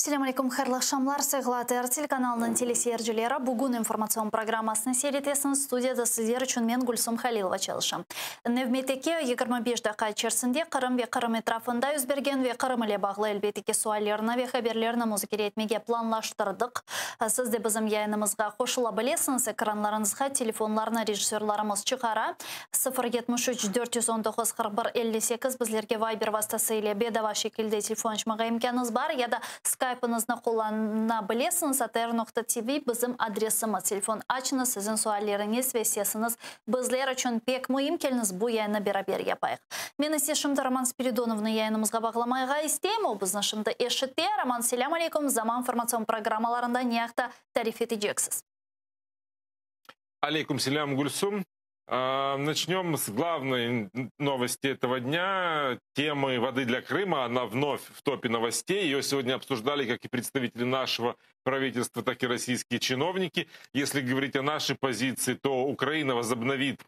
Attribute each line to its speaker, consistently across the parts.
Speaker 1: Selâm aleyküm, hayırlı aqşamlar, sayğılı ATR telekanalınıñ teleseyircileri. Bugün informatsion programmasını seyir etesiñiz. Studiyada sizler içün men, Gülsum Halilova, çalışam. Nevbetteki 25 daqqa içerisinde Qırım ve Qırım etrafında yüz bergen ve Qırım ile bağlı, elbette ki, suallerni ve haberlerni muzakere etmege planlaştırdıq. Siz de bizim yayınımızğa qoşula bilesiñiz. Ekranlarıñızğa telefonlarnı rejissörlarımız çıqara. 0 73 419 41 58 bizlerge Viber vastası ile bedava şekilde telefon açmağa imkânıñız bar ya da Skype'ıñıznı qullana bilesiñiz. atr.tv bizim adresimiz. Telefon açıñız, siziñ sualleriñiz ve sesiñiz bizler içün pek müim. Keliñiz, bu yayını beraber yapayıq. Men ise şimdi Roman Spiridonovnı yayınımızğa bağlamağa isteyim. O bizni şimdi eşite. Roman, selâm aleyküm. Zaman informatsion programmalarında ne aqta tarif eteceksiz?
Speaker 2: Aleyküm selâm, Gülsum. Начнем с главной новости этого дня, темы воды для Крыма. Она вновь в топе новостей. Ее сегодня обсуждали как и представители нашего правительства, так и российские чиновники. Если говорить о нашей позиции, то Украина возобновит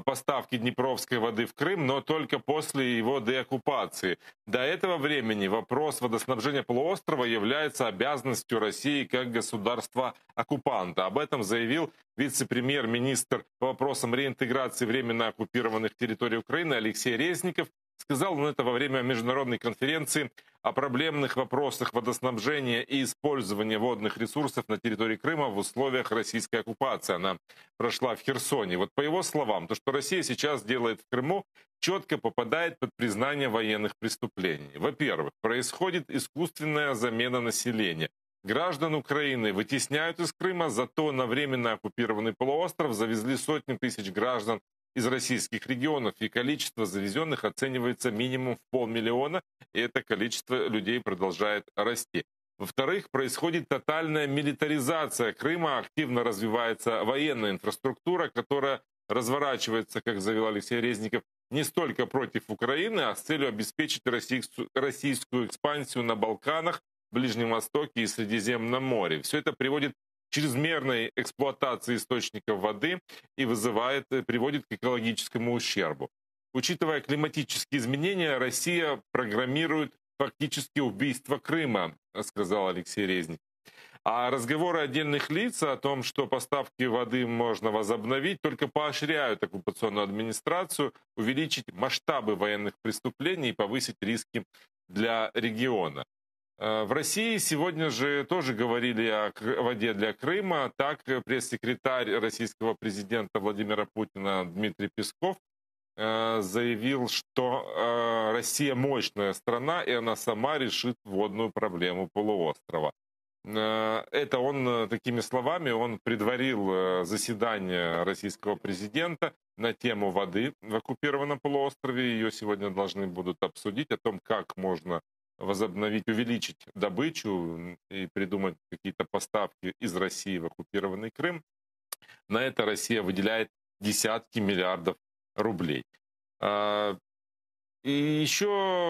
Speaker 2: поставки днепровской воды в Крым, но только после его деоккупации. До этого времени вопрос водоснабжения полуострова является обязанностью России как государства-оккупанта. Об этом заявил вице-премьер-министр по вопросам реинтеграции временно оккупированных территорий Украины Алексей Резников. Сказал он это во время международной конференции о проблемных вопросах водоснабжения и использования водных ресурсов на территории Крыма в условиях российской оккупации. Она прошла в Херсоне. Вот по его словам, то, что Россия сейчас делает в Крыму, четко попадает под признание военных преступлений. Во-первых, происходит искусственная замена населения. Граждан Украины вытесняют из Крыма, зато на временно оккупированный полуостров завезли сотни тысяч граждан из российских регионов, и количество завезенных оценивается минимум в 500 000, и это количество людей продолжает расти. Во-вторых, происходит тотальная милитаризация Крыма, активно развивается военная инфраструктура, которая разворачивается, как заявил Алексей Резников, не столько против Украины, а с целью обеспечить российскую экспансию на Балканах, Ближнем Востоке и Средиземном море. Все это приводит к чрезмерной эксплуатации источников воды и приводит к экологическому ущербу. Учитывая климатические изменения, Россия программирует фактически убийство Крыма, сказал Алексей Резников. А разговоры отдельных лиц о том, что поставки воды можно возобновить, только поощряют оккупационную администрацию увеличить масштабы военных преступлений и повысить риски для региона. В России сегодня же тоже говорили о воде для Крыма. Так, пресс-секретарь российского президента Владимира Путина Дмитрий Песков заявил, что Россия мощная страна, и она сама решит водную проблему полуострова. Это он такими словами он предварил заседание российского президента на тему воды в оккупированном полуострове. Ее сегодня должны будут обсудить, о том, как можно возобновить, увеличить добычу и придумать какие-то поставки из России в оккупированный Крым. На это Россия выделяет десятки миллиардов рублей. И еще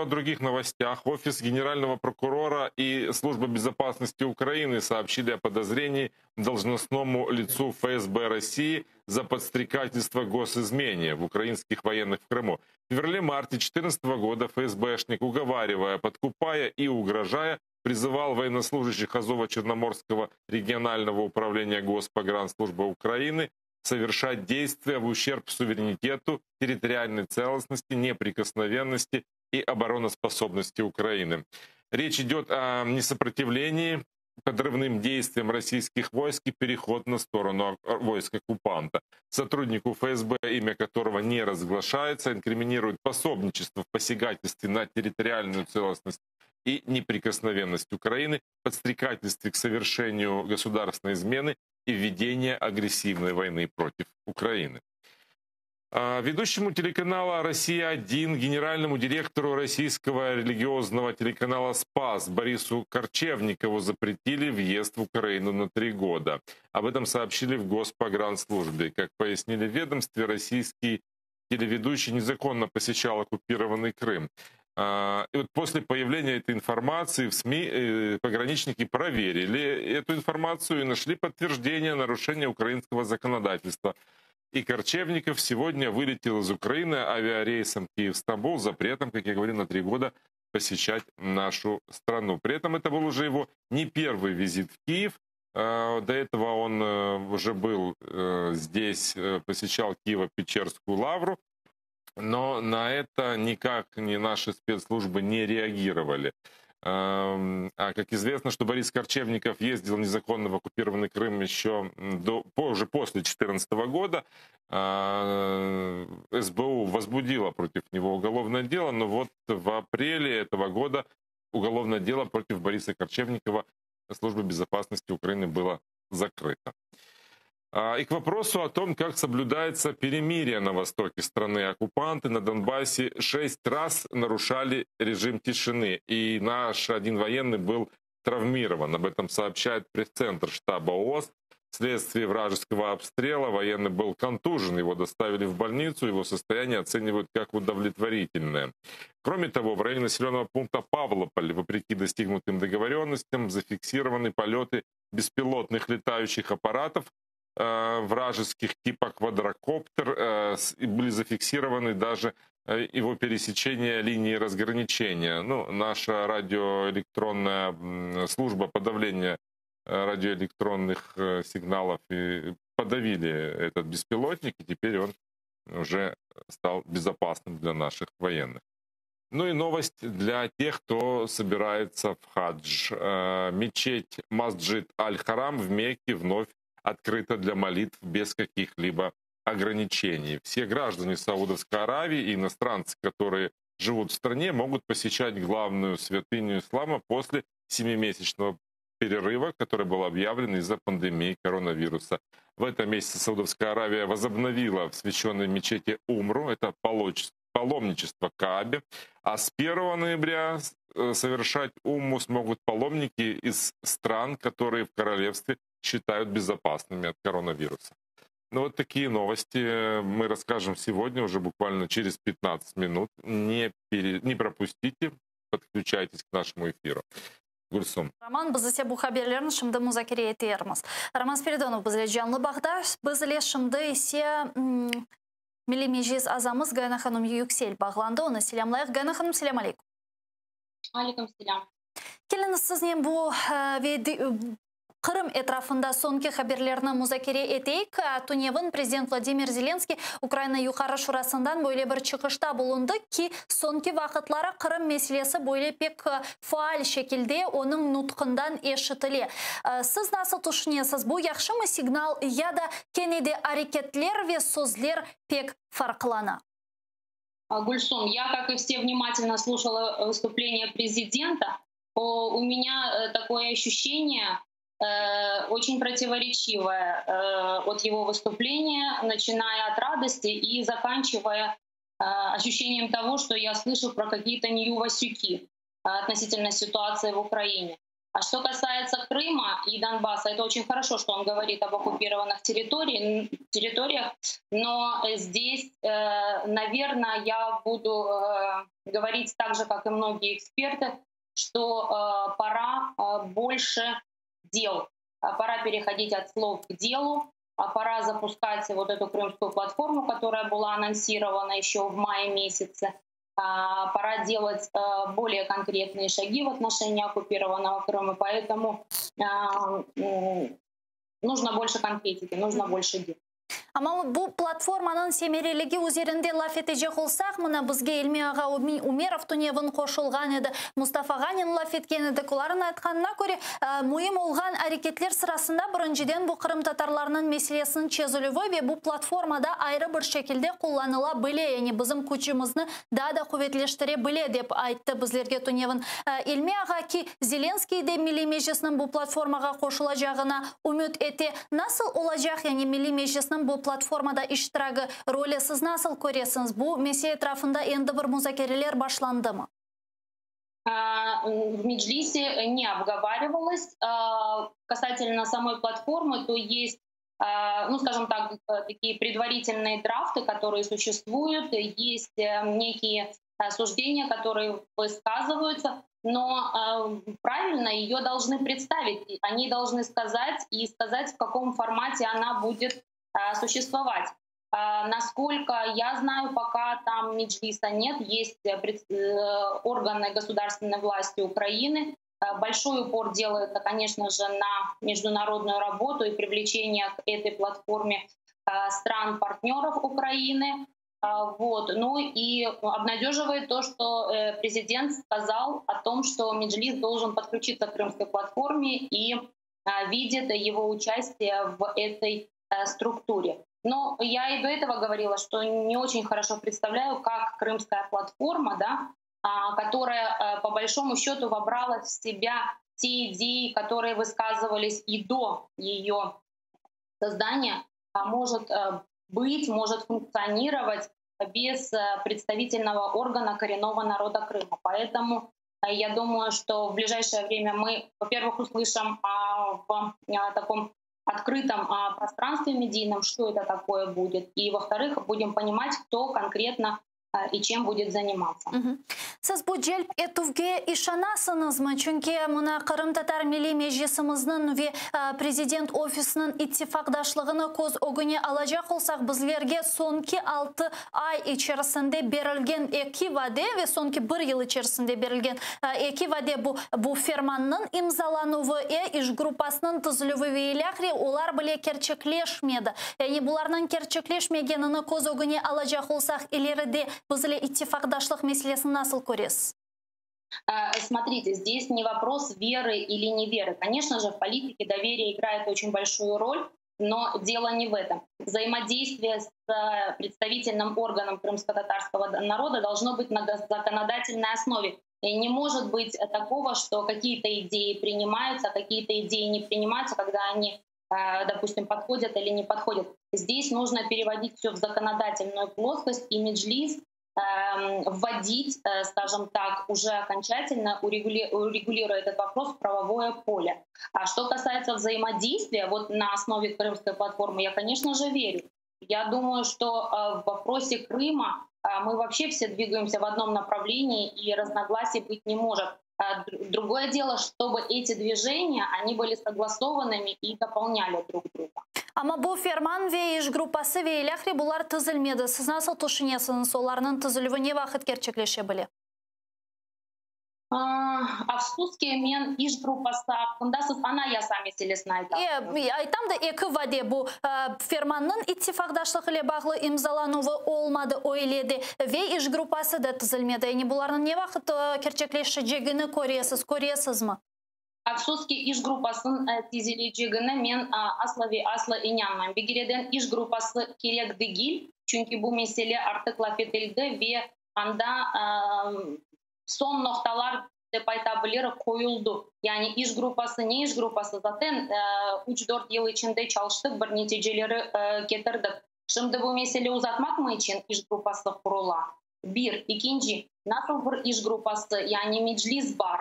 Speaker 2: о других новостях. Офис генерального прокурора и Служба безопасности Украины сообщили о подозрении должностному лицу ФСБ России за подстрекательство госизмене в украинских военных в Крыму. В феврале-марте 2014 года ФСБшник, уговаривая, подкупая и угрожая, призывал военнослужащих Азово-Черноморского регионального управления Госпогранслужбы Украины совершать действия в ущерб суверенитету, территориальной целостности, неприкосновенности и обороноспособности Украины. Речь идет о несопротивлении подрывным действиям российских войск и переход на сторону войск оккупанта. Сотруднику ФСБ, имя которого не разглашается, инкриминируют пособничество в посягательстве на территориальную целостность и неприкосновенность Украины, подстрекательстве к совершению государственной измены и ведение агрессивной войны против Украины. Ведущему телеканала «Россия-1», генеральному директору российского религиозного телеканала «Спас» Борису Корчевникову запретили въезд в Украину на 3 года. Об этом сообщили в Госпогранслужбе. Как пояснили в ведомстве, российский телеведущий незаконно посещал оккупированный Крым. И вот после появления этой информации в СМИ пограничники проверили эту информацию и нашли подтверждение нарушения украинского законодательства. И Корчевников сегодня вылетел из Украины авиарейсом Киев-Стамбул с запретом, как я говорю, на 3 года. посещать нашу страну. При этом это был уже его не первый визит в Киев. До этого он уже был здесь, посещал Киево-Печерскую лавру, но на это никак ни наши спецслужбы не реагировали. А как известно, что Борис Корчевников ездил незаконно в оккупированный Крым еще уже после 2014 года. СБУ возбудила против него уголовное дело, но вот в апреле этого года уголовное дело против Бориса Корчевникова Службы безопасности Украины было закрыто. И к вопросу о том, как соблюдается перемирие на востоке страны. Оккупанты на Донбассе 6 раз нарушали режим тишины, и наш один военный был травмирован. Об этом сообщает пресс-центр штаба ООС. Вследствие вражеского обстрела военный был контужен, его доставили в больницу, его состояние оценивают как удовлетворительное. Кроме того, в районе населенного пункта Павлополь, вопреки достигнутым договоренностям, зафиксированы полеты беспилотных летающих аппаратов, вражеских типа квадрокоптер, и были зафиксированы даже его пересечение линии разграничения. Наша радиоэлектронная служба подавления радиоэлектронных сигналов и подавили этот беспилотник, и теперь он уже стал безопасным для наших военных. И новость для тех, кто собирается в хадж. Мечеть Масджид Аль-Харам в Мекке вновь открыта для молитв без каких-либо ограничений. Все граждане Саудовской Аравии и иностранцы, которые живут в стране, могут посещать главную святыню ислама после 7-месячного перерыва, который был объявлен из-за пандемии коронавируса. В этом месяце Саудовская Аравия возобновила в священной мечети Умру, это паломничество к Каабе, а с 1 ноября совершать Умру смогут паломники из стран, которые в королевстве считают безопасными от коронавируса. Вот такие новости мы расскажем сегодня, уже буквально через 15 минут. Не пропустите, подключайтесь к нашему эфиру. Гульсум.
Speaker 1: Роман, biz ise bu haberlerni şimdi muzakere etermiz. Roman Spiridonov bizle canlı bağda, bizle şimdi ise Milliy Meclis azamız Gayana hanım Yüksel bağlandı. Onı selâmlayıq. Gayana hanım, selâm aleyküm.
Speaker 3: Aleyküm selâm.
Speaker 1: Keliñiz siznen bu ve Qırım etrafında soñki haberlerni muzakere eteyik. Tünevin prezident Vladimir Zelenskiy Ukraina Yuqarı Şurasından böyle bir çıqışta bulundı ki, soñki vaqıtları Qırım meselesi böyle pek faal şekilde onıñ nutqından eşitile. Siz nasıl tüşünesiz, bu yahşımı signal ya da kene de areketler ve sözler pek farqlana?
Speaker 3: Гульсум, я, как и все, внимательно слушала выступление президента. У меня такое ощущение очень противоречивое от его выступления, начиная от радости и заканчивая ощущением того, что я слышу про какие-то нью-васюки относительно ситуации в Украине. А что касается Крыма и Донбасса, это очень хорошо, что он говорит об оккупированных территориях, но здесь, наверное, я буду говорить так же, как и многие эксперты, что пора больше дел, пора переходить от слов к делу, пора запускать вот эту крымскую платформу, которая была анонсирована еще в мае месяце. Пора делать более конкретные шаги в отношении оккупированного Крыма, поэтому нужно больше конкретики, нужно больше дел.
Speaker 1: Amma bu platformanıñ semereligi üzerinde laf etecek olsaq, mına bizge Ilmi ağa Umerov tünevin qoşulğan edi, Mustafa Ğanen laf etken edi. Olarnıñ aytqanına köre, müim olğan areketler sırasında birinciden bu qırımtatarlarnıñ meselesiniñ çezilüvi ve bu platformada ayrı bir şekilde qullanıla bile, yani bizim küçümizni daa da quvetleştire bile, dep ayttı bizlerge tünevin. Ilmi ağa ki Zelenskiy de Milliy Meclisniñ bu platformağa qoşulacağına ümüt ete. Nasıl olacaq, yani Milliy Meclisniñ bu platformada iştiragi rolü siz nasıl köresiñiz? Bu mesele etrafında endi bir muzakereler başlandımı?
Speaker 3: В Меджлисе не обговаривалось. Касательно самой платформы, то есть, скажем так, такие предварительные драфты, которые существуют, есть некие суждения, которые высказываются, но правильно ее должны представить, они должны сказать и сказать, в каком формате она будет существовать. Насколько я знаю, пока там Меджлиса нет, есть органы государственной власти Украины. Большой упор делается, конечно же, на международную работу и привлечение к этой платформе стран-партнеров Украины. Вот. Ну и обнадеживает то, что президент сказал о том, что Меджлис должен подключиться к Крымской платформе и видит его участие в этой структуре. Но я и до этого говорила, что не очень хорошо представляю, как Крымская платформа, да, которая по большому счету вобрала в себя те идеи, которые высказывались и до ее создания, может быть, может функционировать без представительного органа коренного народа Крыма. Поэтому я думаю, что в ближайшее время мы, во-первых, услышим в таком открытом пространстве медийном, что это такое будет, и, во-вторых, будем понимать, кто конкретно и чем будет заниматься.
Speaker 1: Siz bu celp etüvge işanasıñızmı? Çünki mına Qırımtatar Milliy Meclisimizniñ ve Prezident ofisiniñ ittifaqdaşlığını köz ögüne alacaq olsaq, bizlerge soñki 6 ay içerisinde berilgen eki vade ve soñki bir yıl içerisinde berilgen eki vade bu, bu fermannıñ imzalanuvı, iş gruppasınıñ tizilüvi ve ilâhre, olar bile kerçekleşmedi. Yani bularnıñ kerçekleşmegenini köz ögüne alacaq olsaq, ileride bizle ittifaqdaşlıq meselesini nasıl köresiz?
Speaker 3: Смотрите, здесь не вопрос веры или неверы. Конечно же, в политике доверие играет очень большую роль, но дело не в этом. Взаимодействие с представительным органом крымско-татарского народа должно быть на законодательной основе. И не может быть такого, что какие-то идеи принимаются, а какие-то идеи не принимаются, когда они, допустим, подходят или не подходят. Здесь нужно переводить все в законодательную плоскость, и Меджлис вводить, скажем так, уже окончательно урегулируя этот вопрос в правовое поле. А что касается взаимодействия, вот на основе Крымской платформы, я, конечно же, верю. Я думаю, что в вопросе Крыма мы вообще все двигаемся в одном направлении, и разногласий быть не может. Другое дело, чтобы эти движения, они были согласованными и дополняли друг друга.
Speaker 1: Amma bu ferman ve iş gruppası ve ilâhre bular tizilmedi. Siz nasıl tüşünesiñiz, olarnıñ tizilüvi ne vaqıt kerçekleşe bile?
Speaker 3: Afsus ki, men iş gruppası aqqında siz anayasa meselesini aytasıñız.
Speaker 1: Aytam da eki vade bu fermannıñ ittifaqdaşlıq ile bağlı imzalanuvı olmadı öyle de ve iş gruppası da tizilmedi. Yani bularnıñ ne vaqıt kerçekleşecegini köresiz, köresizmi?
Speaker 3: Afsus ki, iş gruppasınıñ tizilecegini men asla ve asla inanmayım. Bir kereden iş gruppası kerek degil, çünki bu mesele artıq laf etildi ve anda soñ noqtalar dep ayta bilirik qoyuldı. Yani iş gruppası ne iş gruppası? Zaten 3-4 yıl içinde çalıştıq, bir neticeleri ketirdik. Şimdi bu mesele uzatmaq mı içün iş gruppası qurula? Bir. İkinci, nasıl bir iş gruppası? Yani Meclis bar,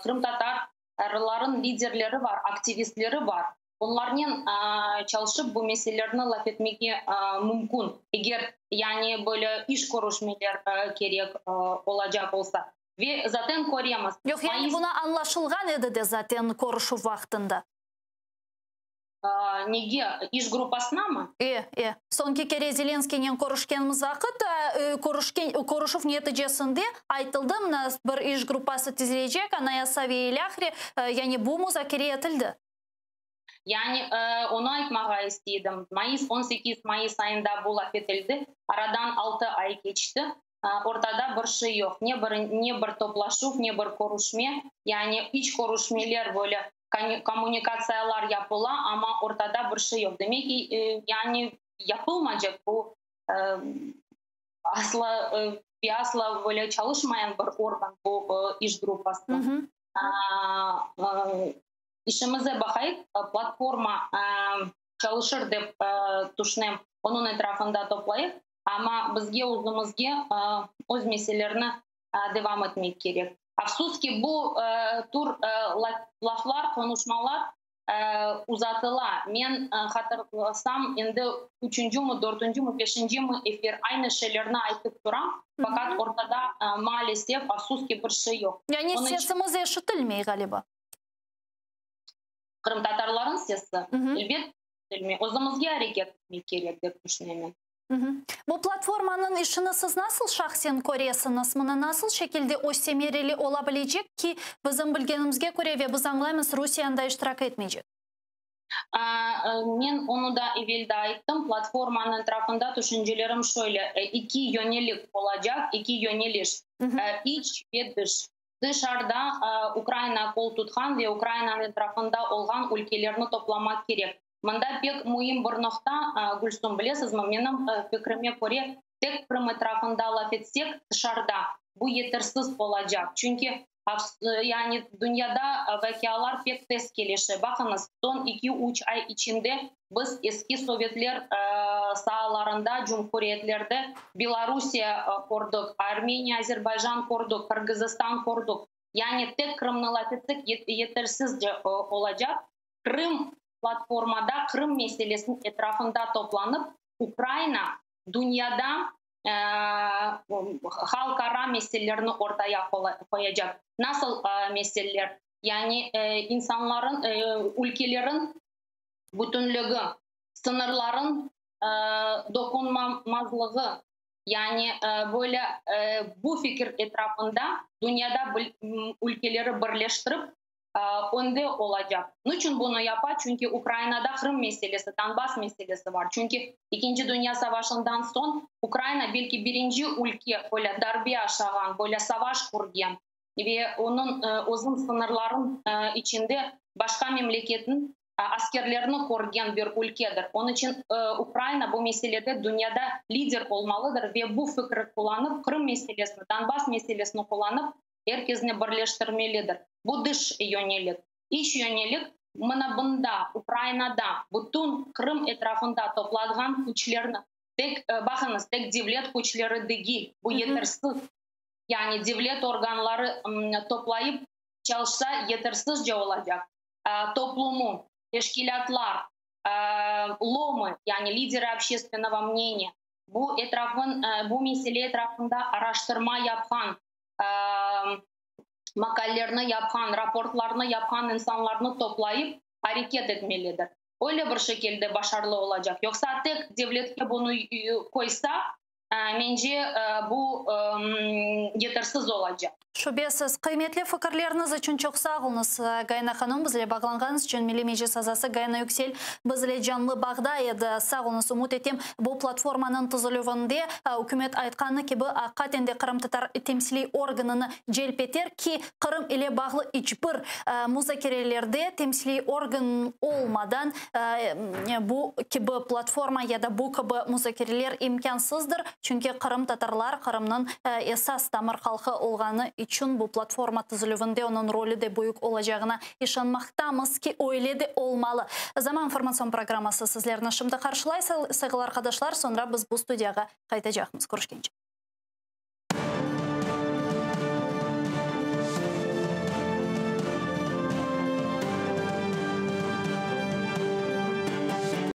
Speaker 3: qırımtatarların liderleri bar, aktivistleri bar. Onlarnen çalışıp bu meselelerni laf etmege mümkün. Eger yani böyle iş körüşmeler kerek olacaq olsa. Ve zaten köremiz.
Speaker 1: Yoq, yani buna añlaşılğan edi de zaten körüşüv vaqtında.
Speaker 3: Nege? İş gruppasına mı?
Speaker 1: E. Soñki kere Zelenskiynen körüşkenimiz vaqıt, körüşken, körüşüv neticesinde aytıldı, mına bir iş gruppası tizilecek, anayasa ve ilâhre, yani bu muzakere etildi.
Speaker 3: Yani onı aytmağa isteydim. Mayıs, 18 mayıs ayında bu laf etildi. Aradan 6 ay keçti. Ortada bir şey yoq. Ne bir, ne bir toplaşuv, ne bir körüşme. Yani iç körüşmeler böyle kommunikatsiyalar yapıla, amma ortada bir şey yoq. Demek ki, yani yapılmaycaq bu asla ve asla böyle çalışmayan bir organ bu iş gruppası. İşimize baqayıq, platforma çalışır dep tüşünem, onıñ etrafında toplayıq, amma bizge özümizge öz meselelerini devam etmek kerek. Afsus ki, bu tür laflar, qonuşmalar uzatıla. Men hatırlasam, endi üçüncümi, dörtüncümi, beşincimi efir aynı şeylerni aytıp turam, faqat ortada maalesef, afsus ki, bir şey yoq.
Speaker 1: Yani sesimiz eşitilmey, ğaliba.
Speaker 3: Qırımtatarların sesi. Elbet. Bilmey, özümizge areket etmek kerek, dep tüşünemen.
Speaker 1: Bu platformanıñ işini siz nasıl şahsen köresiñiz? Mına nasıl şekilde o semereli ola bilecek ki, bizim bilgenimizge köre ve biz añlaymız, Rusiye anda iştirak etmeycek?
Speaker 3: Men onı da evel de ayttım, platformanıñ etrafında tüşüncelerim şöyle, eki yönelik olacaq, eki yöneliş, iç ve dış. Dışarıda Ukrayina qol tutqan ve Ukrayinanıñ etrafında olğan ülkelerni toplamaq kerek. Mında pek müim bir noqta, Gülsum, bilesizmi, menim fikrime köre, tek Qırım etrafında laf etsek, dışarıda, bu yetersiz olacaq. Çünki, yani, dünyada vaqialar pek tez kelişe. Baqıñız, soñ eki-üç ay içinde biz eski sovetler saalarında, cumhuriyetlerde Belorusiye kördik, Armeniya, Azerbaycan kördik, Qırğızistan kördik. Yani tek Qırımnı laf etsek, yetersizce olacaq. Qırım platformada Qırım meselesiniñ etrafında toplanıp, Ukraina dünyada halqara meselelerni ortaya qoyacaq. Nasıl meseleler? Yani insanların, ülkelerin bütünligi, sıñırların doqunmamazlığı, yani böyle bu fikir etrafında dünyada ülkeleri birleştirip, önde olacaq. Niçün bunı yapa? Çünki Ukrainada Qırım meselesi, Donbass meselesi bar. Çünki Ekinci dünya savaşından soñ Ukraina belki birinci ülke böyle darbe aşağan, böyle savaş körgen ve onıñ özüniñ sıñırlarınıñ içinde başqa memleketniñ askerlerini körgen bir ülkedir. Onıñ içün Ukraina bu meselede dünyada lider olmalıdır ve bu fikri qullanıp, Qırım meselesini, Donbass meselesini qullanıp, er kesni birleştirmelidir. Bu dış yönelik. İç yönelik, mına bunda, Ukrainada, bütün Qırım etrafında toplanğan küçlerni, tek, baqıñız, tek devlet küçleri degil, bu yetersiz. Yani devlet organları toplayıp çalışsa, yetersizce olacaq. Toplumu, teşkilâtlar, LOMı, yani liderı общественного мнения, bu etrafın, bu mesele etrafında araştırma yapqan, maqalelerni yapqan, raportlarnı yapqan insanlarnı toplayıp areket etmelidir. Öyle bir şekilde başarılı olacaq. Yoqsa tek devletke bunı qoysa, mence, bu yetersiz olacaq.
Speaker 1: Şübesiz. Qıymetli fikirleriñiz içün çoq sağ oluñız, Gayana hanım. Bizle bağlanğanıñız içün Milliy Meclis azası Gayana Yüksel bizle canlı bağda edi. Sağ oluñız. Ümüt etem, bu platformanıñ tizilüvinde ükümet aytqanı kibi, aqiqaten de qırımtatar temsiliy organını celp eter ki, Qırım ile bağlı iç bir muzakerelerde temsiliy organ olmadan bu kibi platforma ya da bu kibi muzakereler imkânsızdır, çünki qırımtatarlar Qırımnıñ esas tamır halqı olğanı içün bu platforma tizilüvinde onıñ rolü de büyük olacağına işanmaqtamız ki, öyle de olmalı. Zaman informatsion programması sizlerni şimdi qarşılay, sayğılı arqadaşlar, soñra biz bu studiyağa qaytacaqmız. Körüşkence.